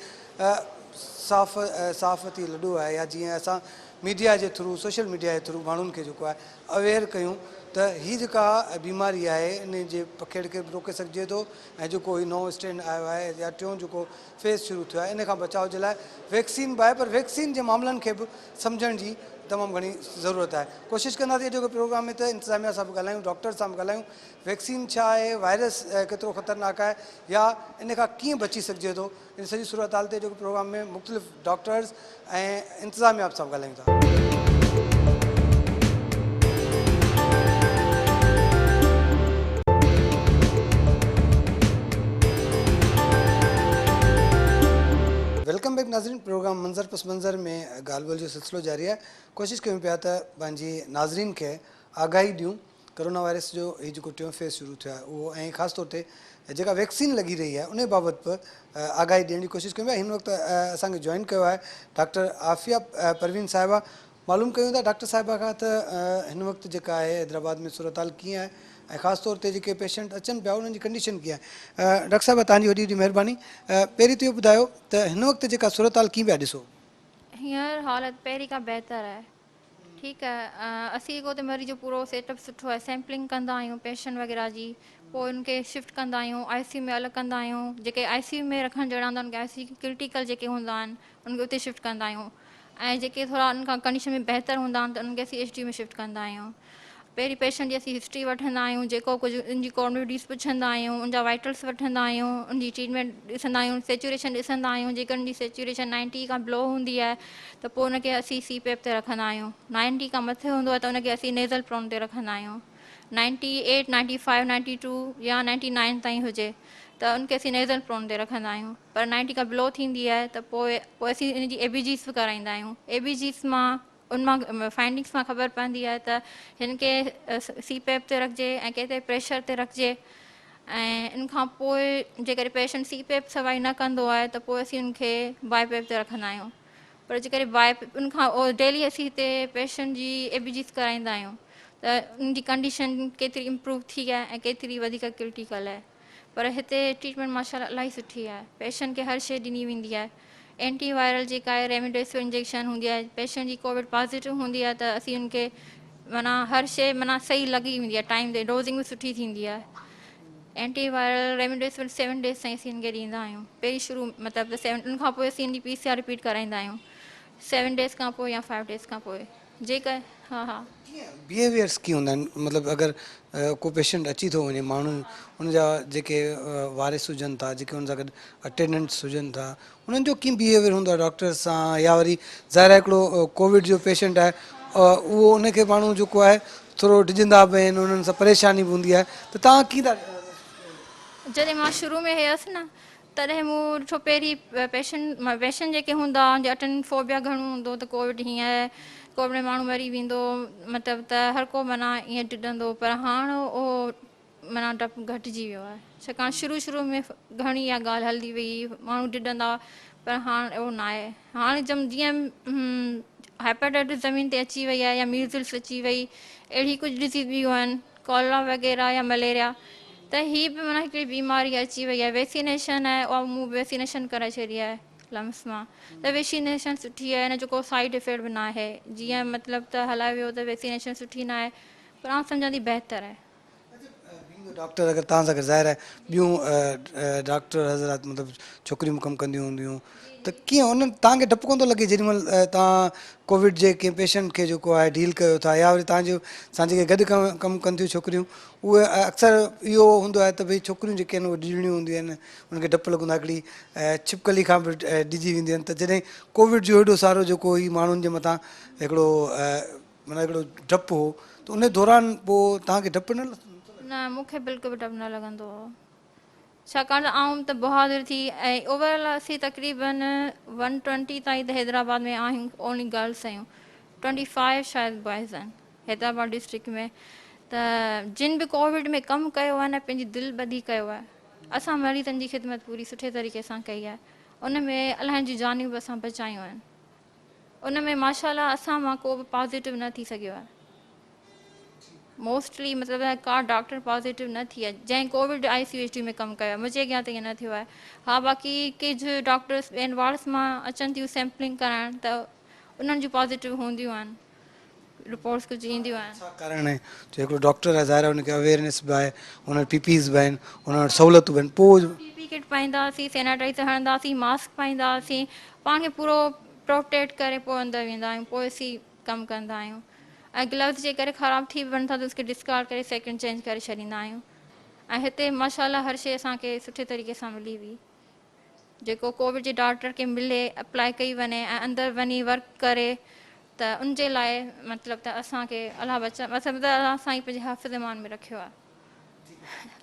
صاف صحافتي لڏو آهي يا جيئن اسان ميڊيا جي ٿرو سوشل ميڊيا جي ٿرو ماڻهن کي جيڪو آهي اويئر ڪيون ته هي جيڪا بيماري آهي ان جي پکيڙ کي به روڪي سگهجي ٿو ۽ جيڪو هي نئون اسٽرين آيو آهي يا ٽيون جيڪو فيز شروع ٿيو آهي ان کان بچاء جي لاء ويڪسين به آهي پر ويڪسين جي معاملن کي به سمجهڻ جي تمام گهڻي ضرورت آهي ڪوشش ڪنداسين اڄوڪي پروگرام ۾ ته انتظاميا سان به ڳالهايون ڊاڪٽر سان به ڳالهايون ويڪسين ڇا آهي وائرس ڪيترو خطرناڪ آهي يا ان کان ڪيئن بچي سگهجي ٿو ان سڄي صورتحال تي اڄوڪي پروگرام ۾ مختلف ڊاڪٽرز ۽ انتظاميا سان به ڳالهايون ٿا. Welcome back ناظرين پروگرام منظر پس منظر ۾ ڳالهه ٻولهه جو سلسلو جاري آهي ڪوشش ڪيون پيا ته پنهنجي ناظرين کي آگاهي ڏيون ڪرونا وائرس جو هي جيڪو ٽيون فيز شروع ٿيو آهي اهو ۽ خاص طور تي جيڪا ويڪسين لڳي رهي آهي ان بابت به آگاهي ڏيڻ جي ڪوشش ڪيون پيا هن وقت اسان کي جوائن ڪيو آهي ڊاڪٽر عافيه پروين صاحبه معلوم ڪيون ٿا ڊاڪٽر صاحبه کان ته هن وقت جيڪا آهي حيدرآباد ۾ صورتحال ڪيئن آهي ۽ خاص طور تي جيڪي پيشنٽ اچن پيا انهن جي ڪنڊيشن ڪيئن آهي ڊاڪٽر صاحبه توهان جي وڏي وڏي مهرباني پهرين ته اهو ٻڌايو ته هن وقت جيڪا صورتحال ڪيئن پيا ڏسو. هينئر حالت پهرين کان بهتر آهي ٺيڪ آهي اسين جيڪو اتي مريض جو پورو سيٽ اپ سٺو آهي سيمپلنگ ڪندا آهيون پيشنٽ وغيره جي پوء ان کي شفٽ ڪندا آهيون آء سي يو ۾ الڳ ڪندا آهيون جيڪي آء سي يو ۾ رکڻ جهڙا هوندا آهن ان کي آء سي يو ڪرٽيڪل جيڪي هوندا آهن ان کي اتي شفٽ ڪندا آهيون ۽ جيڪي ٿورا ان کان ڪنڊيشن ۾ بهتر هوندا آهن ته انهن کي اسين ايڇ ڊي ۾ شفٽ ڪندا آهيون پهرين پيشنٽ جي اسين هسٽري وٺندا آهيون جيڪو ڪجهه ان جي ڪوموربڊٽيز پڇندا آهيون ان جا وائٽلس وٺندا آهيون ان جي ٽريٽمينٽ ڏسندا آهيون سيچوريشن ڏسندا آهيون جيڪر ان جي سيچوريشن نائنٽي کان بلو هوندي آهي ته پوء ان کي اسين سي پيپ تي رکندا آهيون نائنٽي کان مٿي هوندو آهي ته ان کي اسين نيزل پرون تي رکندا آهيون 98 95 92 يا 99 تائين هجي ته ان کي اسين نيزل پرون تي رکندا آهيون پر نائنٽي کان بلو ٿيندي آهي ته پوء پوء اسين ان جي اي بي جيز به ڪرائيندا آهيون. اي بي جيز مان ان مان فائنڊنگس مان خبر پوندي آهي ته هن کي سي پيپ تي رکجي ۽ ڪنهن تي پريشر تي رکجي ۽ ان کان پوء جيڪڏهن پيشنٽ سي پيپ سوائي نه ڪندو آهي ته پوء اسين ان کي باء پيپ تي رکندا آهيون پر جيڪڏهن باء ان کان ڊيلي اسين هتي پيشنٽ جي اي بي جيز ڪرائيندا آهيون ته ان جي ڪنڊيشن ڪيتري امپروو ٿي آهي ۽ ڪيتري وڌيڪ ڪرٽيڪل آهي پر هتي ٽريٽمينٽ ماشاء الله الاهي سٺي آهي پيشنٽ کي هر شيء ڏني ويندي آهي اينٽي وائرل جيڪا آهي ريمڊيسور انجيڪشن هوندي آهي پيشنٽ جي ڪووڊ پازيٽو هوندي آهي ته اسين ان کي معنيٰ هر شيء معنيٰ صحيح لڳي ويندي آهي ٽائيم تي ڊوزنگ به سٺي ٿيندي آهي اينٽي وائرل ريمڊيسور سيون ڊيز تائين اسين ان کي ڏيندا آهيون پهرين شروع مطلب ته سيون ان کان پوء اسين ان جي پي سي آر رپيٽ ڪرائيندا آهيون سيون ڊيز کان پوء يا فائيو ڊيز کان پوء جيڪا ها ها. ڪيئن بيهيويئرس ڪيئن هوندا آهن مطلب اگر ڪو پيشنٽ اچي ٿو وڃي ماڻهو ان جا جيڪي وارث هجن ٿا جيڪي ان سان گڏ اٽينڊنٽس هجن ٿا انهن جو ڪيئن بيهيويئر هوندو آهي ڊاڪٽر سان يا وري ظاهر آهي هڪڙو ڪووڊ جو پيشنٽ آهي اهو ان کي ماڻهو جيڪو آهي ٿورو ڊڄندا به آهن انهن سان پريشاني به هوندي آهي ته توهان ڪيئن ٿا جڏهن مان شروع ۾ هيس نه تڏهن مون ڏٺو پهرين پيشنٽ پيشنٽ جيڪي هوندا ان جي اٽن فوبيا گهڻو هوندو ته ڪووڊ هيئن آهي ڪووڊ ۾ ماڻهو مري ويندو مطلب ته هر ڪو معنيٰ ائين ڊڄندو پر هاڻ اهو معنيٰ ڊپ گهٽجي ويو آهي ڇاڪاڻ شروع شروع ۾ گهڻي اها ڳالهه هلندي وئي ماڻهو ڊڄندا پر هاڻ اهو نه آهي هاڻ جم جيئن هيپاٽائٽس زمين تي اچي وئي آهي يا ميزلس اچي وئي اهڙي ڪجهه ڊزيز ٻيون آهن ڪالرا وغيره يا مليريا ته هي به معنيٰ هڪڙي بيماري اچي وئي آهي ويڪسينيشن آهي اها مون ويڪسينيشن ڪرائي ڇڏي آهي لمس مان ته ويڪسينيشن سٺي آهي ان جو ڪو سائيڊ افيڪٽ به ناهي جيئن مطلب ته هلايو ويو ته ويڪسينيشن سٺي ناهي پر آئون سمجهان ٿي بهتر آهي. بينگ ڊاڪٽر اگر توهان سان گڏ ظاهر آهي ٻيون ڊاڪٽر حضرات مطلب ڇوڪريون به ڪم ڪنديون هونديون ته ڪيئن انهن توهان کي ڊپ ڪونه ٿو لڳي جيڏي مهل توهان ڪووڊ جي ڪنهن پيشنٽ کي جيڪو آهي ڊيل ڪيو ٿا يا وري توهان جو سان جيڪي گڏ ڪم ڪن ٿيون ڇوڪريون اهي اڪثر اهو هوندو آهي ته ڀئي ڇوڪريون جيڪي آهن اهي ڊڄڻيون هونديون آهن انهن کي ڊپ لڳندو آهي هڪڙي ڇپڪلي کان به ڊڄي وينديون آهن ته جڏهن ڪووڊ جو ايڏو سارو جيڪو هي ماڻهن جي مٿان هڪڙو معنيٰ هڪڙو ڊپ هو ته ان دوران پوء توهان کي ڊپ نه لڳندو؟ نه مون کي بلڪل به ڊپ نه لڳندو هو ڇاڪاڻ ته آئون ته بهادر ٿي ۽ اوور آل اسين تقريبن ون ٽوئنٽي تائين ته حيدرآباد ۾ آهيون اونلي گرلس آهيون ٽوئنٽي فائيو شايد بوائز آهن حيدرآباد ڊسٽرڪٽ ۾ ته جن به ڪووڊ ۾ ڪم ڪيو آهي نه پنهنجي دل ٻڌي ڪيو آهي اسان مريضن جي خدمت پوري سٺي طريقي سان ڪئي آهي ان ۾ الاهين جون جانيون به اسان بچايون آهن ان ۾ ماشاء الله اسان مان ڪو به پازيٽو نه ٿي سگهيو آهي موسٽلي مطلب ڪا ڊاڪٽر پازيٽو نه ٿي آهي جنهن Covid I C U H D ۾ ڪم ڪيو آهي منهنجي اڳيان ته ائين نه ٿيو آهي ها باقي ڪجهه ڊاڪٽرس ٻين وارڊس مان اچن ٿيون سيمپلنگ ڪرائڻ ته انهن جون پازيٽو هونديون آهن رپورٽس ڪجهه اينديون آهن. ڇا ڪارڻ آهي جو هڪڙو ڊاڪٽر آهي ظاهر آهي ان کي اويئرنيس به آهي ان وٽ پي پيز به آهن ان وٽ سهولتون به آهن پوء پي پي ڪٽ پائيندا هئاسين سيناٽائيزر هڻندا هئاسين ماسڪ پائيندا هئاسين پاڻ کي پورو پروٽيڪٽ ڪري پوء اندر ويندا آهيون پوء اسين ڪم ڪندا آهيون ۽ گلوز جي ڪري خراب ٿي به وڃن ٿا ته اس کي ڊسڪارڊ ڪري سيڪنڊ چينج ڪري ڇڏيندا آهيون ۽ هتي ماشاء الله هر شي اسان کي سٺي طريقي سان ملي هئي جيڪو ڪووڊ جي ڊاڪٽر کي ملي اپلائي ڪئي وڃي ۽ اندر وڃي ورڪ ڪري ته ان جي لاء مطلب ته اسان کي الله بچا مطلب ته الله سائين پنهنجي حافظ امان ۾ رکيو آهي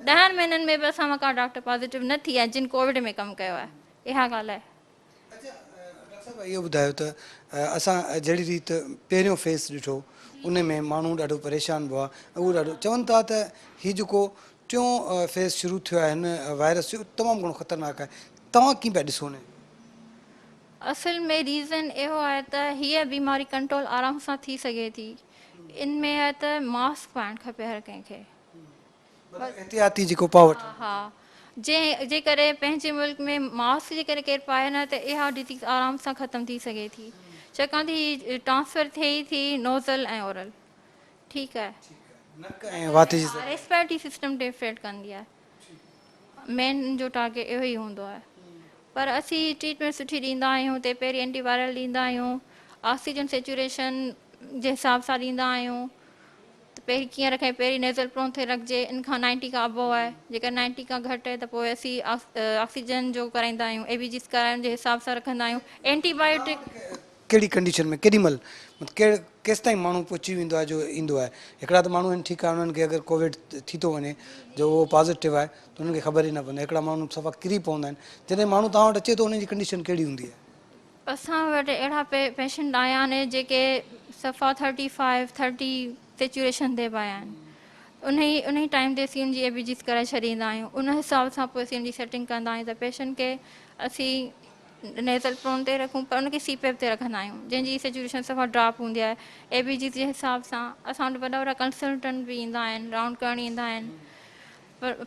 ڏهن مهينن ۾ به اسان مان ڪا ڊاڪٽر پازيٽو نه ٿي آهي جن ڪووڊ ۾ ڪم ڪيو آهي اها ڳالهه آهي. اچا ڊاڪٽر صاحب اهو ٻڌايو ته اسان جهڙي ريت پهريون فيس ڏٺو ان ۾ ماڻهو ڏاڍو پريشان به هئا ۽ اهو ڏاڍو چون ٿا ته هي جيڪو ٽيون فيس شروع ٿيو آهي هن وائرس جو تمام گهڻو خطرناڪ آهي توهان ڪيئن پيا ڏسو ان کي؟ اصل ۾ ريزن اهو آهي ته هيء بيماري ڪنٽرول آرام سان ٿي سگهي ٿي ان ۾ آهي ته ماسڪ پائڻ کپي هر ڪنهن کي. مطلب احتياطي جيڪو اپاء وٺڻ. ها جنهن جي ڪري پنهنجي ملڪ ۾ ماسڪ جي ڪري ڪير پائي نه ته اها ڊزيز آرام سان ختم ٿي سگهي ٿي ڇاڪاڻ ته هي ٽرانسفر ٿئي ئي ٿي نوزل ۽ اورل ٺيڪ آهي. نڪ ۽ وات جي ذريعي. ريسپيرٽري سسٽم تي افيڪٽ ڪندي آهي مين ان جو ٽارگيٽ اهو ئي هوندو آهي پر اسين ٽريٽمينٽ سٺي ڏيندا آهيون تي پهرين اينٽي وائرل ڏيندا آهيون آڪسيجن سيچوريشن جي حساب سان ڏيندا آهيون ته پهرين ڪيئن رکائين پهرين نيزل پرون تي رکجي ان کان نائنٽي کان ابو آهي جيڪڏهن نائنٽي کان گهٽ آهي ته پوء اسين آڪسيجن جو ڪرائيندا آهيون اي بي جيز ڪرائڻ جي حساب سان رکندا آهيون اينٽي بايوٽڪ. ڪهڙي ڪنڊيشن ۾ ڪيڏي مهل مطلب ڪهڙ ڪيستائين ماڻهو پهچي ويندو آهي جو ايندو آهي هڪڙا ته ماڻهو آهن ٺيڪ آهي انهن کي اگر ڪووڊ ٿي ٿو وڃي جو اهو پازيٽو آهي ته انهن کي خبر ئي نه پوندي هڪڙا ماڻهو صفا ڪري پوندا آهن جڏهن ماڻهو توهان وٽ اچي ٿو انهن جي ڪنڊيشن ڪهڙي هوندي آهي؟ اسان وٽ اهڙا پيشنٽ آيا آهن جيڪي صفا ٿرٽي فائيو ٿرٽي سيچوريشن تي به آيا آهن انهي انهي ٽائيم تي اسين ان جي اي بي جيز ڪرائي ڇڏيندا آهيون ان حساب سان پوء اسين ان جي سيٽنگ ڪندا آهيون ته پيشنٽ کي اسين نيزل پرون تي رکون پر ان کي سي پيپ تي رکندا آهيون جنهن جي سيچوريشن صفا ڊراپ هوندي آهي اي بي جيز جي حساب سان اسان وٽ وڏا وڏا ڪنسلٽنٽ به ايندا آهن رائونڊ ڪرڻ ايندا آهن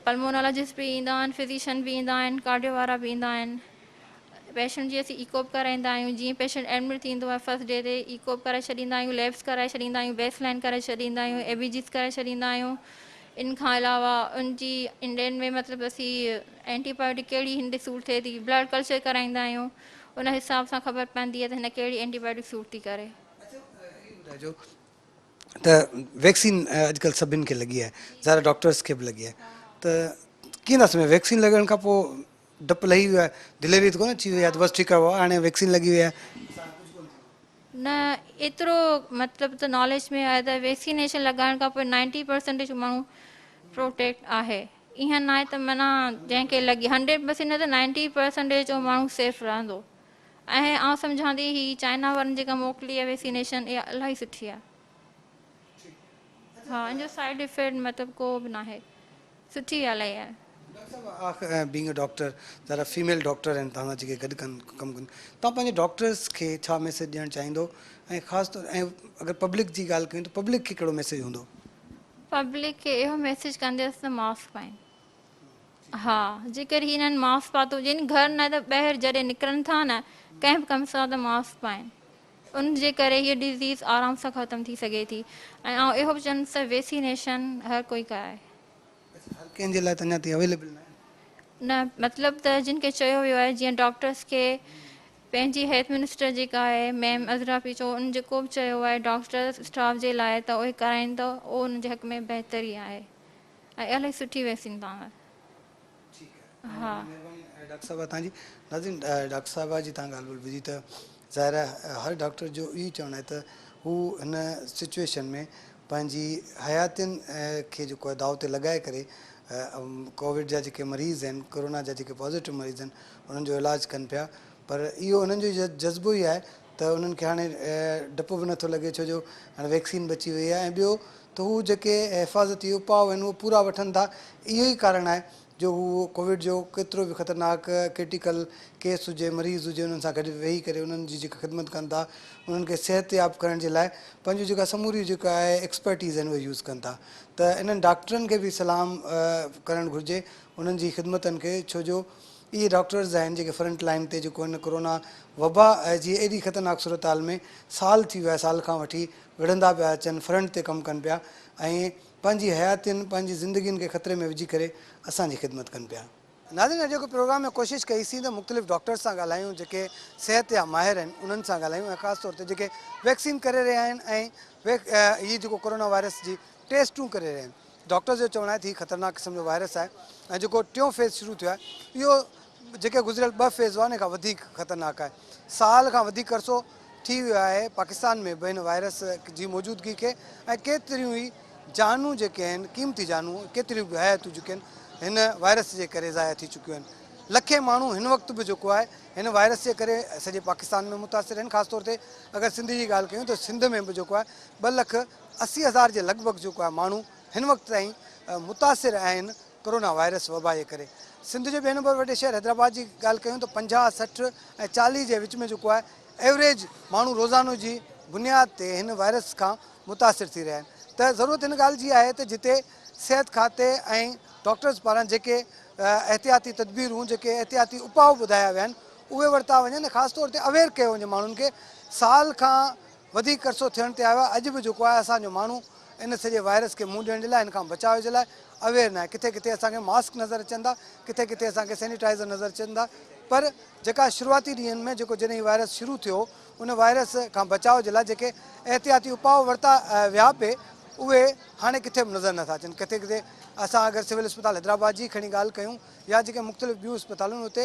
پلمونالاجسٽ به ايندا آهن فزيشن به ايندا آهن ڪارڊيو وارا به ايندا آهن پيشنٽ جي اسين ايڪو به ڪرائيندا آهيون جيئن پيشنٽ ايڊمٽ ٿيندو آهي فرسٽ ڊي تي ايڪو به ڪرائي ڇڏيندا آهيون ليبس ڪرائي ڇڏيندا آهيون بيس لائن ڪرائي ڇڏيندا آهيون اي بي جيز ڪرائي ڇڏيندا آهيون ان کان علاوه ان جي انڊين ۾ مطلب اسين اينٽي بايوٽڪ ڪهڙي هن تي سوٽ ٿئي ٿي بلڊ ڪلچر ڪرائيندا آهيون ان حساب سان خبر پوندي آهي ته هن ڪهڙي اينٽي بايوٽڪ سوٽ ٿي ڪري. اڇا هي ٻڌائجو ته ويڪسين اڄڪلهه سڀن کي لڳي آهي ظاهر ڊاڪٽرس کي به لڳي آهي ته ڪيئن ٿا سمجهو ويڪسين لڳڻ کان پوء ڊپ لهي ويو آهي دليري ته ڪونه اچي وئي آهي ته بس ٺيڪ آهي بابا هاڻي ويڪسين لڳي وئي آهي نه ايترو مطلب ته ناليج ۾ آهي ته ويڪسينيشن لڳائڻ کان پوء نائنٽي پرسنٽيج ماڻهو پروٽيڪٽ آهي ائين ناهي ته معنيٰ جنهن کي لڳي هنڊريڊ پرسنٽ نه ته نائنٽي پرسنٽيج اهو ماڻهو سيف رهندو ۽ آئون سمجهان ٿي هي چائنا وارن جيڪا موڪلي آهي ويڪسينيشن اها الاهي سٺي آهي ها ان جو سائيڊ افيڪٽ مطلب ڪو به ناهي سٺي الاهي آهي. ڊاڪٽر صاحب آخ بينگ ا ڊاڪٽر ذرا فيميل ڊاڪٽر آهن توهان سان جيڪي گڏ ڪن ڪم ڪن توهان پنهنجي ڊاڪٽرس کي ڇا ميسيج ڏيڻ چاهيندو ۽ خاص طور ۽ اگر پبلڪ جي ڳالهه ڪيون ته پبلڪ کي ڪهڙو ميسيج هوندو؟ پبلڪ کي اهو ميسيج ڪنديس ته ماسڪ پائين ها جيڪر هنن ماسڪ پاتو هجي گهر نه ته ٻاهر جڏهن نڪرن ٿا نه ڪنهن به ڪم سان ته ماسڪ پائين ان جي ڪري هيء ڊزيز آرام سان ختم ٿي سگهي ٿي ۽ آئون اهو به چوندس ته ويسينيشن هر ڪوئي ڪرائي. هر ڪنهن جي لاء ته اڃا تائين اويليبل ناهي. نه مطلب ته جن کي چيو ويو آهي جيئن ڊاڪٽرس کي پنهنجي هيلٿ منسٽر جيڪا آهي ميم عذرا پيچو ان جيڪو به چيو آهي ڊاڪٽرس اسٽاف جي لاء ته اهي ڪرائين ته اهو ان جي حق ۾ بهتر ئي آهي ۽ الاهي سٺي ويڪسين تان آهي. ٺيڪ آهي ها مهرباني ڊاڪٽر صاحبه تان جي ناظرين ڊاڪٽر صاحبه جي تان ڳالهه ٻولهه ٻڌي ته ظاهر آهي هر ڊاڪٽر جو اهو ئي چوڻ آهي ته هو هن سچويشن ۾ پنهنجي حياتين کي جيڪو آهي داء تي لڳائي ڪري ڪووڊ جا جيڪي مريض آهن ڪورونا جا جيڪي پازيٽو مريض آهن انهن جو علاج ڪن پيا پر اهو انهن جو جذبو ئي آهي ته انهن کي هاڻي ڊپ به نٿو لڳي ڇو جو هاڻي ويڪسين به اچي وئي آهي ۽ ٻيو ته هو جيڪي حفاظتي اپاء آهن اهي پورا وٺن ٿا اهو ئي ڪارڻ آهي جو هو ڪووڊ جو ڪيترو به خطرناڪ ڪرٽيڪل ڪيس هجي مريض هجي انهن سان گڏ ويهي ڪري انهن جي جيڪا خدمت ڪن ٿا انهن کي صحتياب ڪرڻ جي لاء پنهنجون جيڪا سموريون جيڪا آهي ايڪسپرٽيز آهن اهي يوز ڪن ٿا ته انهن ڊاڪٽرن کي به سلام ڪرڻ گهرجي انهن جي خدمتن کي ڇو جو اهي ڊاڪٽرز آهن جيڪي فرنٽ لائن تي جيڪو هن ڪورونا وبا جي ايڏي خطرناڪ صورتحال ۾ سال ٿي ويو آهي سال کان وٺي وڙهندا پيا اچن فرنٽ تي ڪم ڪن پيا ۽ پنهنجي حياتين پنهنجي زندگين کي خطري ۾ وجهي ڪري اسان جي خدمت ڪن پيا. ناظرين اڄوڪي پروگرام ۾ ڪوشش ڪئي سين ته مختلف ڊاڪٽرز سان ڳالهايون جيڪي صحت جا ماهر آهن انهن سان ڳالهايون ۽ خاص طور تي جيڪي ويڪسين ڪري رهيا آهن ۽ هي جيڪو ڪورونا وائرس جي ٽيسٽون ڪري رهيا آهن ڊاڪٽرز جو چوڻ آهي ته هي خطرناڪ قسم جو وائرس آهي ۽ جيڪو ٽيون فيز شروع ٿيو آهي اهو جيڪي گذريل ٻه فيز هئا ان کان وڌيڪ خطرناڪ آهي سال کان وڌيڪ عرصو ٿي ويو آهي پاڪستان ۾ به هن وائرس جي موجودگي کي ۽ ڪيتريون ئي جانون جيڪي آهن قيمتي جانون ڪيتريون به حياتيون جيڪي آهن هن وائرس جي ڪري ضايع ٿي چڪيون آهن لکين ماڻهو هن وقت به جيڪو آهي هن وائرس جي ڪري سڄي پاڪستان ۾ متاثر آهن خاص طور تي اگر سنڌ جي ڳالهه ڪيون ته سنڌ ۾ به جيڪو آهي 2,80,000 جي لڳ ڀڳ جيڪو آهي ماڻهو هن وقت تائين متاثر آهن ڪورونا وائرس وبا جي ڪري. سنڌ جي ٻئي نمبر وڏي شهر حيدرآباد جي ڳالهه ڪيون ته 50، 60 ۽ 40 جي وچ ۾ جيڪو آهي ايوريج ماڻهو روزانو جي بنياد تي هن وائرس کان متاثر ٿي رهيا آهن ته ضرورت هن ڳالهه جي آهي ته جتي صحت کاتي ۽ ڊاڪٽرز پاران جيڪي احتياطي تدبيرون جيڪي احتياطي اپاء ٻڌايا ويا آهن اهي ورتا وڃن ۽ خاص طور تي اويئر ڪيو وڃي ماڻهن کي سال کان وڌيڪ عرصو ٿيڻ تي آيو آهي اڄ به جيڪو آهي اسان جو ماڻهو ان سڄي وائرس کي منهن ڏيڻ جي لاء ان کان بچاء جي لاء اويئر ناهي ڪٿي ڪٿي اسان کي ماسڪ نظر اچن ٿا ڪٿي ڪٿي اسان کي سينيٽائزر نظر اچن ٿا پر جيڪا شروعاتي ڏينهن ۾ جيڪو جڏهن هي وائرس شروع ٿيو ان وائرس کان بچاء جي لاء جيڪي احتياطي اپاء ورتا ويا پئي اهي هاڻي ڪٿي به نظر نٿا اچن ڪٿي ڪٿي اسان اگر سول اسپتال حيدرآباد جي کڻي ڳالهه ڪيون يا جيڪي مختلف ٻيون اسپتالون اتي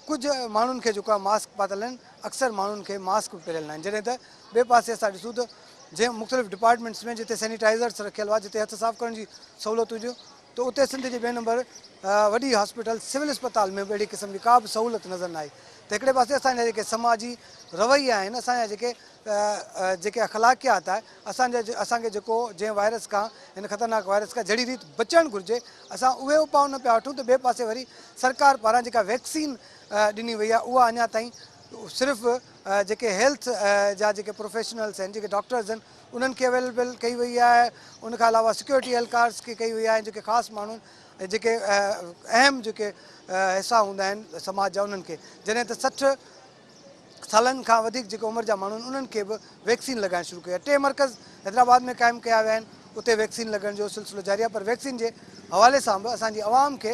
ڪجهه ماڻهن کي جيڪو آهي ماسڪ پاتل آهن اڪثر ماڻهن کي ماسڪ به پهريل ناهن جڏهن ته ٻئي پاسي اسان ڏسون ته جنهن مختلف ڊپارٽمينٽس ۾ جتي سينيٽائزرس رکيل هئا جتي هٿ صاف ڪرڻ جي سهولتون هيون ته اتي سنڌ جي ٻئي نمبر وڏي هاسپيٽل سول اسپتال ۾ به اهڙي قسم جي ڪا به سهولت نظر نه آئي ته هڪڙي پاسي اسان جا جيڪي سماجي رويا آهن اسان جا جيڪي جيڪي اخلاقيات آهي اسان جا اسان کي جيڪو جنهن وائرس کان هن خطرناڪ وائرس کان جهڙي ريت بچڻ گهرجي اسان اهي اپاء نه پيا وٺون ته ٻئي پاسي وري سرڪار پاران جيڪا ويڪسين ڏني وئي آهي اها اڃا تائين صرف جيڪي هيلٿ جا جيڪي پروفيشنلز آهن جيڪي ڊاڪٽرز آهن انهن کي اويليبل ڪئي وئي آهي ان کان علاوه سيڪيورٽي اهلڪارز کي ڪئي وئي آهي جيڪي خاص ماڻهو جيڪي اهم جيڪي حصا هوندا آهن سماج جا انهن کي جڏهن ته 60 سالن کان وڌيڪ جيڪي عمر جا ماڻهو آهن انهن کي به ويڪسين لڳائڻ شروع ڪئي آهي ٽي مرڪز حيدرآباد ۾ قائم ڪيا ويا آهن اتي ويڪسين لڳڻ جو سلسلو جاري آهي پر ويڪسين جي حوالي سان به اسان جي عوام کي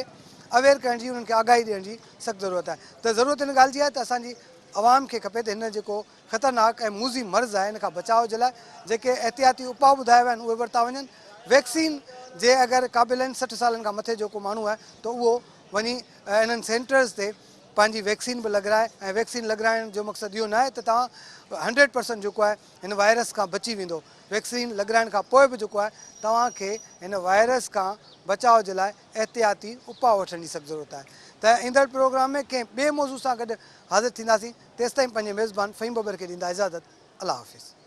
اويئر ڪرڻ جي انهن کي آگاهي ڏيڻ جي سخت ضرورت آهي ته ضرورت ان ڳالهه جي آهي ته اسان جي عوام کي کپي ته هن جيڪو خطرناڪ ۽ موذي مرض آهي ان کان بچاء جي لاء جيڪي احتياطي اپاء ٻڌايا ويا آهن اهي ورتا وڃن ويڪسين جي اگر قابل آهن 60 سالن کان مٿي جو ڪو ماڻهو آهي ته اهو وڃي انهن سينٽرز تي پنهنجي ويڪسين به لڳرائي ۽ ويڪسين لڳرائڻ جو مقصد اهو ناهي ته توهان هنڊريڊ پرسنٽ جيڪو آهي هن وائرس کان بچي ويندو ويڪسين لڳرائڻ کان پوء به جيڪو آهي توهان کي هن وائرس کان بچاء جي لاء احتياطي اپاء وٺڻ جي سخت ضرورت آهي ته ايندڙ پروگرام ۾ ڪنهن ٻئي موضوع سان گڏ حاضر ٿينداسين تيستائين پنهنجي ميزبان فهيم ٻٻر کي ڏيندا اجازت الله حافظ.